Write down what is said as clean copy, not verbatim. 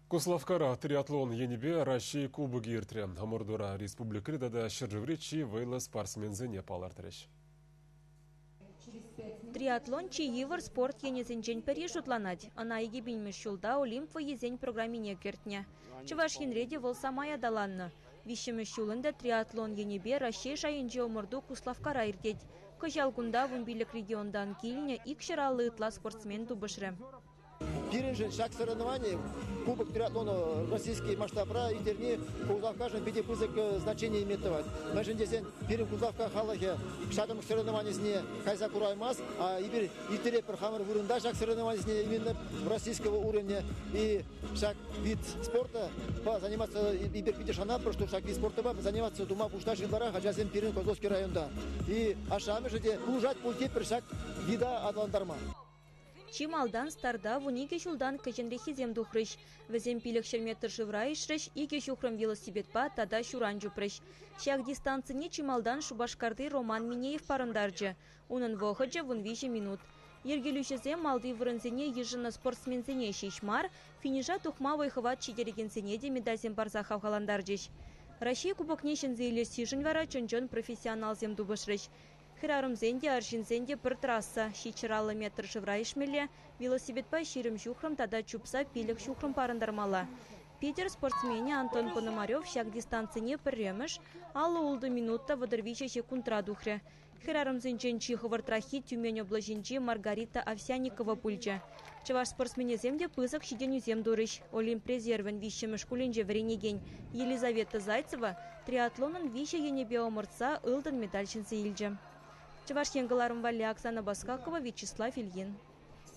Куславккара триатлон енӗпе Раҫҫей Кубокӗ иртрӗ. Ӑмӑртура республикӑри тата ҫӗршыври чи вӑйлӑ спортсменсене палӑртрӗҫ. Триатлон чи йывӑр спорт енӗсенчен пӗри шутланать. Ӑна 2000-мӗш ҫулта Олимп вӑййисен программине кӗртнӗ. Чӑваш Енре те вӑл самай аталаннӑ. Виҫҫӗмӗш ҫул ӗнтӗ триатлон енӗпе Раҫҫей шайӗнчи ӑмӑрту Куславккара иртет. Кӑҫал кунта 15 регионтан килнӗ 250 ытла спортсмен тупӑшрӗ. Пирӗншӗн ҫак соревновани Кубок триатлона российский масштабра ирттерни Куславккашӑн питӗ пысӑк значение иметь тӑвать. Мӗншӗн тесен пирӗн Куславкка халӑхӗ ҫакӑн соревнованисене кайса кураймасть, а эпир ирттеретпӗр хамӑр вырӑнта ҫак соревнованисене именно российского уровня. И ҫак вид спорта заниматься эпир питӗ шанатпӑр, что ҫак вид спортпа заниматься тума пуҫлаҫ ытларах ачасем пирӗн Козловский районта. И ашшӗ-амӑшӗ те пулӑшать пуль тетпӗр ҫак вида аталантарма. Чи малтан старта 12 ҫултан кӗҫӗнреххисем тухрӗҫ. Вӗсем 500 метр шывра ишрӗҫ, 2 ҫухрӑм велосипедпа тата ҫуран чупрӗҫ. Ҫак дистанцине чи малтан Шупашкарти Роман Минеев парӑнтарчӗ. Унӑн вӑхӑчӗ 13 минут. Йӗркелӳҫӗсем малти вырӑнсене йышӑннӑ спортсменсене ҫеҫ мар, финиша тухма вӑй-хӑват ҫитерекенсене те медальсем парса хавхалантарчӗҫ. Раҫҫей Кубокне ҫӗнсе илессишӗн вара чӑн-чӑн профессионалсем тупӑшрӗҫ. Хӗрарӑмсен те, арҫынсен те пӗр трасса, 750 метр шывра ишмелле, велосипедпа 20 ҫухрӑм тата чупса 5 ҫухрӑм парӑнтармалла. Питӗр спортсменӗ Антон Пономарев ҫак дистанцине пӗрремӗш, 56 минут та 33 ҫеккунтра тухрӗ. Хӗрарӑмсенчен чи хӑвӑртраххи Тюмень облаҫӗнчи Маргарита Овсянникова пулчӗ. Чӑваш спортсменӗсем те пысӑк ҫитӗнӳсем турӗҫ. Олимп резервӗн виҫҫӗмӗш шкулӗнче вӗренекен Елизавета Зайцева триатлонӑн виҫӗ енӗпе ӑмӑртса ылтӑн медаль ҫӗнсе илчӗ. Чӑваш Ен кӑларӑм валли Оксана Баскакова, Вячеслав Ильин.